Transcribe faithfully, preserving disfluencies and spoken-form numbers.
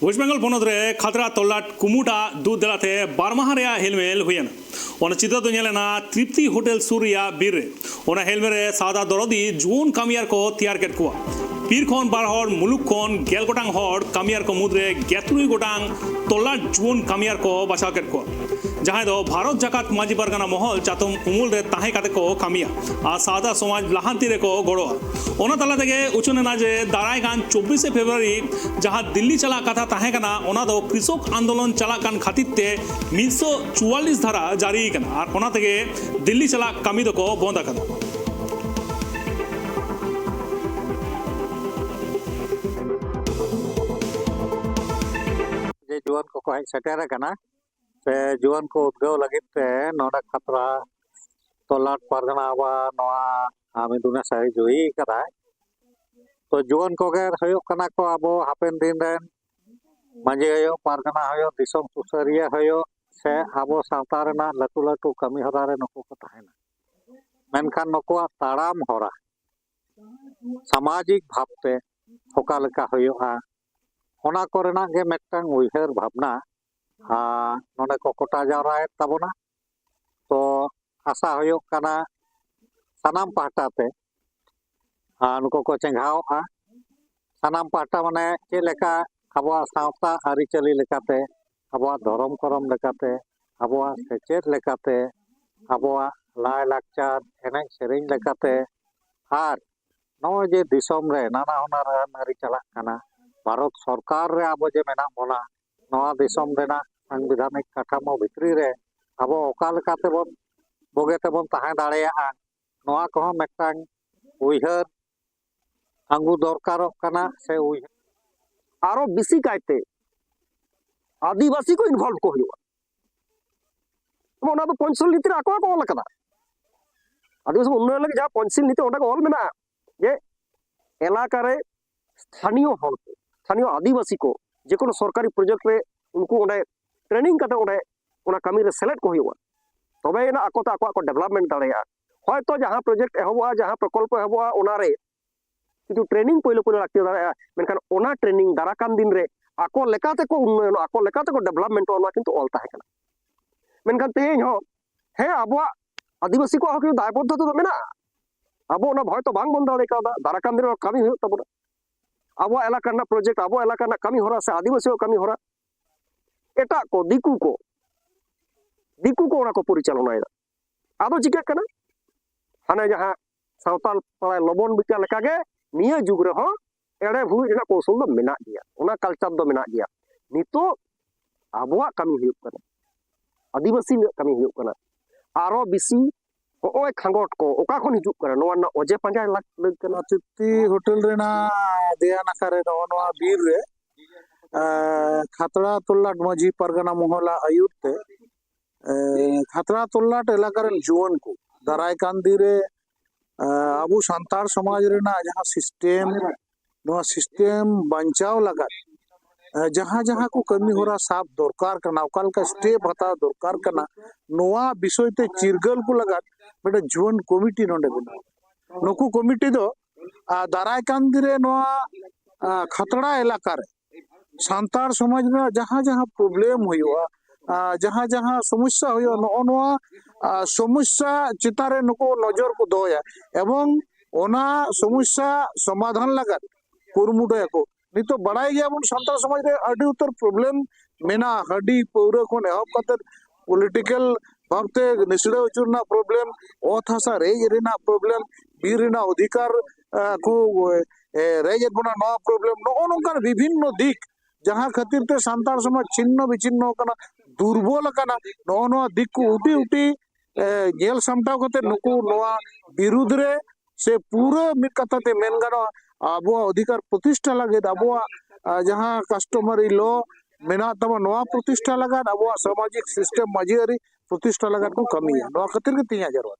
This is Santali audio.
ᱳᱭᱮᱥᱴ ᱵᱮᱝᱜᱚᱞ ᱯᱚᱱᱚᱛ ᱨᱮ ᱠᱷᱟᱛᱲᱟ ᱛᱚᱞᱞᱟᱴ ᱠᱩᱢᱩᱴ ᱟᱜ ᱫᱩᱜ ᱫᱮᱞᱟᱛᱮ ᱵᱟᱨ ᱢᱟᱦᱟ ᱨᱮᱭᱟᱜ ᱦᱮᱞᱢᱮᱞ ᱦᱩᱭᱮᱱᱟ᱾ ᱚᱱᱟ ᱪᱤᱛᱟᱹᱨ ᱫᱚ ᱧᱮᱞ ᱮᱱᱟ ᱛᱨᱤᱯᱛᱤ ᱦᱳᱴᱮᱞ ᱥᱩᱨ ᱨᱮᱭᱟᱜ ᱵᱤᱨ ᱨᱮ᱾ ᱚᱱᱟ ᱦᱮᱞᱢᱮᱞ ᱨᱮ ᱥᱟᱣᱫᱟ ᱫᱚᱨᱚᱫᱤ ᱡᱩᱣᱟᱹᱱ ᱠᱟᱹᱢᱤᱭᱟᱨ ᱠᱚ ᱛᱮᱭᱟᱨ ᱠᱮᱫ ᱠᱚᱣᱟ᱾ ᱵᱤᱨ ᱠᱷᱚᱱ ᱵᱟᱨ ᱦᱚᱲ, ᱢᱩᱞᱩᱠ ᱠᱷᱚᱱ ᱜᱮᱞ ᱜᱚᱴᱟᱝ ᱦᱚᱲ ᱠᱟᱹᱢᱤᱭᱟᱨ ᱠᱚ ᱢᱩᱫᱽᱨᱮ ᱜᱮᱞ ᱛᱩᱨᱩᱭ ᱜᱚᱴᱟᱝ ᱛᱚᱞᱞᱟᱴ ᱡᱩᱣᱟᱹᱱ ᱠᱟᱹᱢᱤᱭᱟᱨ ᱠᱚ ᱵᱟᱪᱷᱟᱣ ᱠᱮᱫ ᱠᱚᱣᱟ, ᱡᱟᱦᱟᱸᱭ ᱫᱚ ᱵᱷᱟᱨᱚᱛ ᱡᱟᱠᱟᱛ ᱢᱟᱹᱡᱷᱤ ᱯᱟᱨᱜᱟᱱᱟ ᱢᱚᱦᱚᱞ ᱪᱟᱛᱚᱢ ᱩᱢᱩᱞ ᱨᱮ ᱛᱟᱦᱮᱸ ᱠᱟᱛᱮ ᱠᱚ ᱠᱟᱹᱢᱤᱭᱟ ᱟᱨ ᱥᱟᱶᱛᱟ ᱥᱚᱢᱟᱡᱽ ᱞᱟᱦᱟᱱᱛᱤ ᱨᱮᱠᱚ ᱜᱚᱲᱚᱜᱼᱟ᱾ ᱚᱱᱟ ᱛᱟᱞᱟ ᱛᱮᱜᱮ ᱩᱪᱷᱟᱹᱱ ᱮᱱᱟ ᱡᱮ ᱫᱟᱨᱟᱭ ᱠᱟᱱ ᱪᱚᱵᱵᱤᱥᱮ ᱯᱷᱮᱵᱽᱨᱩᱣᱟᱨᱤ ᱡᱟᱦᱟᱸ ᱫᱤᱞᱞᱤ ᱪᱟᱞᱟᱜ ᱠᱟᱛᱷᱟ ᱛᱟᱦᱮᱸ ᱠᱟᱱᱟ, ᱚᱱᱟ ᱫᱚ ᱠᱨᱤᱥᱚᱠ ᱟᱱᱫᱳᱞᱚᱱ ᱪᱟᱞᱟᱜ ᱠᱟᱱ ᱠᱷᱟᱹᱛᱤᱨ ᱛᱮ ᱢᱤᱫᱥᱚ ᱪᱩᱣᱟᱞᱞᱤᱥ ᱫᱷᱟᱨᱟ ᱡᱟᱹᱨᱤ ᱠᱟᱱᱟ ᱟᱨ ᱚᱱᱟ ᱛᱮᱜᱮ ᱫᱤᱞᱞᱤ ᱪᱟᱞᱟᱜ ᱠᱟᱹᱢᱤ ᱫᱚᱠᱚ ᱵᱚᱱᱫ ᱟᱠᱟᱫᱟ᱾ ᱡᱮ ᱡᱩᱣᱟᱹᱱ ᱠᱚᱠᱚ ᱦᱮᱡ ᱥᱮᱴᱮᱨ ᱟᱠᱟᱱᱟ, ᱥᱮ ᱡᱩᱣᱟᱹᱱ ᱠᱚ ᱩᱫᱽᱜᱟᱹᱣ ᱞᱟᱹᱜᱤᱫ ᱛᱮ ᱱᱚᱰᱮ ᱠᱷᱟᱛᱲᱟ ᱛᱚᱞᱞᱟᱴ ᱯᱟᱨᱜᱟᱱᱟ ᱟᱵᱚᱣᱟᱜ ᱱᱚᱣᱟ ᱟᱢᱤᱫᱩᱱᱮ ᱥᱟᱹᱦᱤ ᱡᱩᱦᱤ ᱠᱟᱫᱟᱭ᱾ ᱛᱚ ᱡᱩᱣᱟᱹᱱ ᱠᱚᱜᱮ ᱦᱩᱭᱩᱜ ᱠᱟᱱᱟ ᱠᱚ ᱟᱵᱚ ᱦᱟᱯᱮᱱ ᱫᱤᱱ ᱨᱮᱱ ᱢᱟᱹᱡᱷᱤ ᱦᱩᱭᱩᱜ, ᱯᱟᱨᱜᱟᱱᱟ ᱦᱩᱭᱩᱜ, ᱫᱤᱥᱚᱢ ᱥᱩᱥᱟᱹᱨᱤᱭᱟᱹ ᱦᱩᱭᱩᱜ, ᱥᱮ ᱟᱵᱚ ᱥᱟᱶᱛᱟ ᱨᱮᱱᱟᱜ ᱞᱟᱹᱴᱩ ᱞᱟᱹᱴᱩ ᱠᱟᱹᱢᱤ ᱦᱚᱨᱟ ᱨᱮ ᱱᱩᱠᱩ ᱠᱚ ᱛᱟᱦᱮᱱᱟ᱾ ᱢᱮᱱᱠᱷᱟᱱ ᱱᱩᱠᱩᱣᱟᱜ ᱛᱟᱲᱟᱢ ᱦᱚᱨᱟ ᱥᱟᱢᱟᱡᱤᱠ ᱵᱷᱟᱵᱽᱛᱮ ᱚᱠᱟ ᱞᱮᱠᱟ ᱦᱩᱭᱩᱜᱼᱟ, ᱚᱱᱟ ᱠᱚᱨᱮᱱᱟᱜ ᱜᱮ ᱢᱤᱫᱴᱟᱝ ᱩᱭᱦᱟᱹᱨ ᱵᱷᱟᱵᱽᱱᱟ ᱟᱨ ᱱᱚᱰᱮ ᱠᱚ ᱠᱚᱴᱟ ᱡᱟᱣᱨᱟᱭᱮᱫ ᱛᱟᱵᱚᱱᱟ᱾ ᱛᱚ ᱟᱥᱟ ᱦᱩᱭᱩᱜ ᱠᱟᱱᱟ ᱥᱟᱱᱟᱢ ᱯᱟᱦᱴᱟ ᱛᱮ ᱟᱨ ᱱᱩᱠᱩ ᱠᱚ ᱪᱮᱸᱜᱷᱟᱣᱚᱜᱼᱟ᱾ ᱥᱟᱱᱟᱢ ᱯᱟᱦᱴᱟ ᱢᱟᱱᱮ ᱪᱮᱫ ᱞᱮᱠᱟ ᱟᱵᱚᱣᱟᱜ ᱥᱟᱶᱛᱟ ᱟᱹᱨᱤᱪᱟᱹᱞᱤ ᱞᱮᱠᱟᱛᱮ, ᱟᱵᱚᱣᱟᱜ ᱫᱷᱚᱨᱚᱢ ᱠᱚᱨᱚᱢ ᱞᱮᱠᱟᱛᱮ, ᱟᱵᱚᱣᱟᱜ ᱥᱮᱪᱮᱫ ᱞᱮᱠᱟᱛᱮ, ᱟᱵᱚᱣᱟᱜ ᱞᱟᱭᱼᱞᱟᱠᱪᱟᱨ, ᱮᱱᱮᱡ ᱥᱮᱨᱮᱧ ᱞᱮᱠᱟᱛᱮ, ᱟᱨ ᱱᱚᱜᱼᱚᱭ ᱡᱮ ᱫᱤᱥᱚᱢ ᱨᱮ ᱱᱟᱱᱟ ᱦᱩᱱᱟᱹᱨ ᱟᱹᱱ ᱟᱹᱨᱤ ᱪᱟᱞᱟᱜ ᱠᱟᱱᱟ, ᱵᱷᱟᱨᱚᱛ ᱥᱚᱨᱠᱟᱨ ᱨᱮ ᱟᱵᱚ ᱡᱮ ᱢᱮᱱᱟᱜ ᱵᱚᱱᱟ, ᱱᱚᱣᱟ ᱫᱤᱥᱚᱢ ᱨᱮᱱᱟᱜ ᱥᱟᱝᱵᱤᱫᱷᱟᱱᱤᱠ ᱠᱟᱴᱷᱟᱢᱳ ᱵᱷᱤᱛᱨᱤ ᱨᱮ ᱟᱵᱚ ᱚᱠᱟ ᱞᱮᱠᱟ ᱛᱮᱵᱚᱱ ᱵᱩᱜᱤ ᱛᱮᱵᱚᱱ ᱛᱟᱦᱮᱸ ᱫᱟᱲᱮᱭᱟᱜᱼᱟ, ᱱᱚᱣᱟ ᱠᱚᱦᱚᱸ ᱢᱤᱫᱴᱟᱝ ᱩᱭᱦᱟᱹᱨ ᱟᱹᱜᱩ ᱫᱚᱨᱠᱟᱨᱚᱜ ᱠᱟᱱᱟ᱾ ᱥᱮ ᱩᱭᱦᱟᱹᱨ ᱟᱨᱚ ᱵᱮᱥᱤ ᱠᱟᱭᱛᱮ ᱟᱹᱫᱤᱵᱟᱹᱥᱤ ᱠᱚ ᱤᱱᱵᱷᱚᱞᱵᱷ ᱠᱚ ᱦᱩᱭᱩᱜᱼᱟ᱾ ᱮᱵᱚᱝ ᱚᱱᱟ ᱫᱚ ᱯᱚᱧᱪᱚᱥᱤᱞ ᱱᱤᱛᱤ ᱨᱮ ᱟᱠᱚ ᱜᱮᱠᱚ ᱚᱞ ᱟᱠᱟᱫᱟ᱾ ᱟᱹᱫᱤᱵᱟᱹᱥᱤ ᱩᱱᱱᱚᱭᱚᱱ ᱞᱟᱹᱜᱤᱫ ᱡᱟᱦᱟᱸ ᱯᱚᱧᱪᱚᱥᱤᱞ ᱱᱤᱛᱤ ᱚᱸᱰᱮ ᱠᱚ ᱚᱞ ᱢᱮᱱᱟᱜᱼᱟ ᱡᱮ ᱮᱞᱟᱠᱟ ᱨᱮ ᱥᱛᱷᱟᱱᱤᱭᱚ ᱦᱚᱲ ᱠᱚ, ᱥᱛᱷᱟᱱᱤᱭᱚ ᱟᱹᱫᱤᱵᱟᱹᱥᱤ ᱠᱚ ᱡᱮᱠᱳᱱᱳ ᱥᱚᱨᱠᱟᱨᱤ ᱯᱨᱚᱡᱮᱠᱴ ᱨᱮ ᱩᱱᱠᱩ ᱚᱸᱰᱮ ᱴᱨᱮᱱᱤᱝ ᱠᱟᱛᱮ ᱚᱸᱰᱮ ᱚᱱᱟ ᱠᱟᱹᱢᱤ ᱨᱮ ᱥᱮᱞᱮᱫ ᱠᱚ ᱦᱩᱭᱩᱜᱼᱟ᱾ ᱛᱚᱵᱮ ᱮᱱᱟ ᱟᱠᱚ ᱛᱮ ᱟᱠᱚᱣᱟᱜ ᱠᱚ ᱰᱮᱵᱷᱞᱚᱯᱢᱮᱱᱴ ᱫᱟᱲᱮᱭᱟᱜᱼᱟ᱾ ᱦᱚᱭᱛᱚ ᱡᱟᱦᱟᱸ ᱯᱨᱚᱡᱮᱠᱴ ᱮᱦᱚᱵᱚᱜᱼᱟ, ᱡᱟᱦᱟᱸ ᱯᱨᱚᱠᱚᱞᱯᱚ ᱮᱦᱚᱵᱚᱜᱼᱟ, ᱚᱱᱟ ᱨᱮ ᱠᱤᱱᱛᱩ ᱴᱨᱮᱱᱤᱝ ᱯᱳᱭᱞᱳ ᱯᱳᱭᱞᱳ ᱞᱟᱹᱠᱛᱤ ᱫᱟᱲᱮᱭᱟᱜᱼᱟ, ᱢᱮᱱᱠᱷᱟᱱ ᱚᱱᱟ ᱴᱨᱮᱱᱤᱝ ᱫᱟᱨᱟ ᱠᱟᱱ ᱫᱤᱱ ᱨᱮ ᱟᱠᱚ ᱞᱮᱠᱟ ᱛᱮᱠᱚ ᱩᱱᱱᱚᱭᱚᱱᱚᱜᱼᱟ, ᱟᱠᱚ ᱞᱮᱠᱟ ᱛᱮᱠᱚ ᱰᱮᱵᱷᱞᱚᱯᱢᱮᱱᱴᱚᱜᱼᱟ, ᱱᱚᱣᱟ ᱠᱤᱱᱛᱩ ᱚᱞ ᱛᱟᱦᱮᱸ ᱠᱟᱱᱟ᱾ ᱢᱮᱱᱠᱷᱟᱱ ᱛᱮᱦᱮᱧ ᱦᱚᱸ, ᱦᱮᱸ, ᱟᱵᱚᱣᱟᱜ ᱟᱹᱫᱤᱵᱟᱹᱥᱤ ᱠᱚᱣᱟᱜ ᱦᱚᱸ ᱠᱤᱱᱛᱩ ᱫᱟᱭᱵᱚᱫᱽᱫᱷᱚᱛᱟ ᱫᱚ ᱢᱮᱱᱟᱜᱼᱟ᱾ ᱟᱵᱚ ᱚᱱᱟ ᱵᱷᱚᱭ ᱛᱚ ᱵᱟᱝ ᱵᱚᱱ ᱫᱟᱲᱮ ᱠᱟᱣᱫᱟ, ᱫᱟᱨᱟᱭ ᱠᱟᱱ ᱫᱤᱱ ᱨᱮ ᱠᱟᱹᱢᱤ ᱦᱩᱭᱩᱜ ᱛᱟᱵᱚᱱᱟ᱾ ᱟᱵᱚᱣᱟᱜ ᱮᱞᱟᱠᱟ ᱨᱮᱱᱟᱜ ᱯᱨᱚᱡᱮᱠᱴ, ᱟᱵᱚ ᱮᱞᱟᱠᱟ ᱨᱮᱱᱟᱜ ᱠᱟᱹᱢᱤ ᱦᱚᱨᱟ ᱥᱮ ᱟᱹᱫᱤᱵᱟᱹᱥᱤᱭᱟᱜ ᱠᱟᱹᱢᱤ ᱦᱚᱨᱟ, ᱮᱴᱟᱜ ᱠᱚ, ᱫᱤᱠᱩ ᱠᱚ, ᱫᱤᱠᱩ ᱠᱚ ᱚᱱᱟ ᱠᱚ ᱯᱚᱨᱤᱪᱟᱞᱚᱱᱟᱭᱮᱫᱟ᱾ ᱟᱫᱚ ᱪᱤᱠᱟᱹᱜ ᱠᱟᱱᱟ? ᱦᱟᱱᱮ ᱡᱟᱦᱟᱸ ᱥᱟᱶᱛᱟᱞ ᱯᱟᱲᱟᱭ ᱞᱚᱵᱚᱱ ᱵᱤᱪᱟᱨ ᱞᱮᱠᱟᱜᱮ ᱱᱤᱭᱟᱹ ᱡᱩᱜᱽ ᱨᱮᱦᱚᱸ ᱮᱲᱮ ᱵᱷᱩᱲ ᱨᱮᱱᱟᱜ ᱠᱚᱣᱥᱚᱞ ᱫᱚ ᱢᱮᱱᱟᱜ ᱜᱮᱭᱟ, ᱚᱱᱟ ᱠᱟᱞᱪᱟᱨ ᱫᱚ ᱢᱮᱱᱟᱜ ᱜᱮᱭᱟ᱾ ᱱᱤᱛᱚᱜ ᱟᱵᱚᱣᱟᱜ ᱠᱟᱹᱢᱤ ᱦᱩᱭᱩᱜ ᱠᱟᱱᱟ, ᱟᱹᱫᱤᱵᱟᱹᱥᱤ ᱨᱮᱱᱟᱜ ᱠᱟᱹᱢᱤ ᱦᱩᱭᱩᱜ ᱠᱟᱱᱟ᱾ ᱟᱨᱚ ᱵᱮᱥᱤ ᱦᱚᱸᱜᱼᱚᱭ ᱠᱷᱟᱸᱜᱚᱴ ᱠᱚ ᱚᱠᱟ ᱠᱷᱚᱱ ᱦᱤᱡᱩᱜ ᱠᱟᱱᱟ, ᱱᱚᱣᱟ ᱨᱮᱱᱟᱜ ᱚᱡᱮ ᱯᱟᱸᱡᱟ ᱞᱟᱹᱠ- ᱞᱟᱹᱠ ᱠᱟᱱᱟ᱾ ᱛᱤᱯᱛᱤ ᱦᱳᱴᱮᱞ ᱨᱮᱱᱟᱜ ᱫᱮᱭᱟᱱ ᱟᱠᱷᱲᱟ ᱨᱮ ᱱᱚᱜᱼᱚ ᱱᱚᱣᱟ ᱵᱤᱨ ᱨᱮ, ᱮ, ᱠᱷᱟᱛᱲᱟ ᱛᱚᱞᱞᱟᱴ ᱢᱟᱹᱡᱷᱤ ᱯᱟᱨᱜᱟᱱᱟ ᱢᱚᱦᱚᱞᱟᱜ ᱟᱹᱭᱩᱨ ᱛᱮ, ᱮ, ᱠᱷᱟᱛᱲᱟ ᱛᱚᱞᱞᱟᱴ ᱮᱞᱟᱠᱟ ᱨᱮᱱ ᱡᱩᱣᱟᱹᱱ ᱠᱚ ᱫᱟᱨᱟᱭ ᱠᱟᱱ ᱫᱤᱱ ᱨᱮ, ᱮ, ᱟᱵᱚ ᱥᱟᱱᱛᱟᱲ ᱥᱚᱢᱟᱡᱽ ᱨᱮᱱᱟᱜ ᱡᱟᱦᱟᱸ ᱥᱤᱥᱴᱮᱢ, ᱱᱚᱣᱟ ᱥᱤᱥᱴᱮᱢ ᱵᱟᱧᱪᱟᱣ ᱞᱟᱜᱟᱫ, ᱮ, ᱡᱟᱦᱟᱸ ᱡᱟᱦᱟᱸ ᱠᱚ ᱠᱟᱹᱢᱤ ᱦᱚᱨᱟ ᱥᱟᱵ ᱫᱚᱨᱠᱟᱨ ᱠᱟᱱᱟ, ᱚᱠᱟ ᱞᱮᱠᱟ ᱥᱴᱮᱯ ᱦᱟᱛᱟᱣ ᱫᱚᱨᱠᱟᱨ ᱠᱟᱱᱟ, ᱱᱚᱣᱟ ᱵᱤᱥᱚᱭ ᱛᱮ ᱪᱤᱨᱜᱟᱹᱞ ᱠᱚ ᱞᱟᱜᱟᱫ ᱢᱤᱫᱴᱮᱱ ᱡᱩᱣᱟᱹᱱ ᱠᱚᱢᱤᱴᱤ ᱱᱚᱰᱮ ᱵᱮᱱᱟᱣ᱾ ᱱᱩᱠᱩ ᱠᱚᱢᱤᱴᱤ ᱫᱚ, ᱟ, ᱫᱟᱨᱟᱭ ᱠᱟᱱ ᱫᱤᱱ ᱨᱮ ᱱᱚᱣᱟ, ᱟ, ᱠᱷᱟᱛᱲᱟ ᱮᱞᱟᱠᱟ ᱨᱮ ᱥᱟᱱᱛᱟᱲ ᱥᱚᱢᱟᱡᱽ ᱨᱮᱱᱟᱜ ᱡᱟᱦᱟᱸ ᱡᱟᱦᱟᱸ ᱯᱨᱚᱵᱞᱮᱢ ᱦᱩᱭᱩᱜᱼᱟ, ᱟ, ᱡᱟᱦᱟᱸ ᱡᱟᱦᱟᱸ ᱥᱚᱢᱚᱥᱥᱟ ᱦᱩᱭᱩᱜᱼᱟ, ᱱᱚᱜᱼᱚ ᱱᱚᱣᱟ, ᱟ, ᱥᱚᱢᱚᱥᱥᱟ ᱪᱮᱛᱟᱱ ᱨᱮ ᱱᱩᱠᱩ ᱱᱚᱡᱚᱨ ᱠᱚ ᱫᱚᱦᱚᱭᱟ ᱮᱵᱚᱝ ᱚᱱᱟ ᱥᱚᱢᱚᱥᱥᱟ ᱥᱚᱢᱟᱫᱷᱟᱱ ᱞᱟᱜᱟᱫ ᱠᱩᱨᱩᱢᱩᱴᱩᱭᱟᱠᱚ᱾ ᱱᱤᱛᱚᱜ ᱵᱟᱲᱟᱭ ᱜᱮᱭᱟᱵᱚᱱ ᱥᱟᱱᱛᱟᱲ ᱥᱚᱢᱟᱡᱽ ᱨᱮ ᱟᱹᱰᱤ ᱩᱛᱟᱹᱨ ᱯᱨᱚᱵᱞᱮᱢ ᱢᱮᱱᱟᱜᱼᱟ, ᱦᱟᱺᱰᱤ ᱯᱟᱹᱣᱨᱟᱹ ᱠᱷᱚᱱ ᱮᱦᱚᱵ ᱠᱟᱛᱮ ᱯᱚᱞᱤᱴᱤᱠᱮᱞ ᱵᱷᱟᱵᱛᱮ ᱱᱤᱥᱲᱟᱹ ᱦᱚᱪᱚ ᱨᱮᱱᱟᱜ ᱯᱨᱚᱵᱞᱮᱢ, ᱚᱛ ᱦᱟᱥᱟ ᱨᱮᱡ ᱨᱮᱱᱟᱜ ᱯᱨᱚᱵᱞᱮᱢ, ᱵᱤᱨ ᱨᱮᱱᱟᱜ ᱚᱫᱷᱤᱠᱟᱨ, ᱟ, ᱠᱚ, ᱮ, ᱨᱮᱡ ᱮᱫ ᱵᱚᱱᱟ, ᱱᱚᱣᱟ ᱯᱨᱚᱵᱞᱮᱢ, ᱱᱚᱜᱼᱚ ᱱᱚᱝᱠᱟᱱ ᱵᱤᱵᱷᱤᱱᱱᱚ ᱫᱤᱠ ᱡᱟᱦᱟᱸ ᱠᱷᱟᱹᱛᱤᱨ ᱛᱮ ᱥᱟᱱᱛᱟᱲ ᱥᱚᱢᱟᱡᱽ ᱪᱷᱤᱱᱱᱚ ᱵᱤᱪᱷᱤᱱᱱᱚ ᱟᱠᱟᱱᱟ, ᱫᱩᱨᱵᱚᱞ ᱟᱠᱟᱱᱟ, ᱱᱚᱜᱼᱚ ᱱᱚᱣᱟ ᱫᱤᱠ ᱠᱚ ᱩᱴᱤ ᱩᱴᱤ, ᱮ, ᱧᱮᱞ ᱥᱟᱢᱴᱟᱣ ᱠᱟᱛᱮ ᱱᱩᱠᱩ ᱱᱚᱣᱟ ᱵᱤᱨᱩᱫᱽ ᱨᱮ ᱥᱮ ᱯᱩᱨᱟᱹ ᱢᱤᱫ ᱠᱟᱛᱷᱟ ᱛᱮ ᱢᱮᱱ ᱜᱟᱱᱚᱜᱼᱟ, ᱟᱵᱚᱣᱟᱜ ᱚᱫᱷᱤᱠᱟᱨ ᱯᱨᱚᱛᱤᱥᱴᱷᱟ ᱞᱟᱹᱜᱤᱫ, ᱟᱵᱚᱣᱟᱜ, ᱟ, ᱡᱟᱦᱟᱸ customary law ᱢᱮᱱᱟᱜ ᱛᱟᱵᱚᱱ, ᱱᱚᱣᱟ ᱯᱨᱚᱛᱤᱥᱴᱷᱟ ᱞᱟᱹᱜᱤᱫ, ᱟᱵᱚᱣᱟᱜ ᱥᱟᱢᱟᱡᱤᱠ ᱥᱤᱥᱴᱮᱢ, ᱢᱟᱹᱡᱷᱤ ᱟᱹᱨᱤ ᱯᱨᱚᱛᱤᱥᱴᱷᱟ ᱞᱟᱹᱜᱤᱫ ᱠᱚ ᱠᱟᱹᱢᱤᱭᱟ᱾ ᱱᱚᱣᱟ ᱠᱷᱟᱹᱛᱤᱨ ᱜᱮ ᱛᱮᱦᱮᱧᱟᱜ ᱡᱟᱨᱣᱟ᱾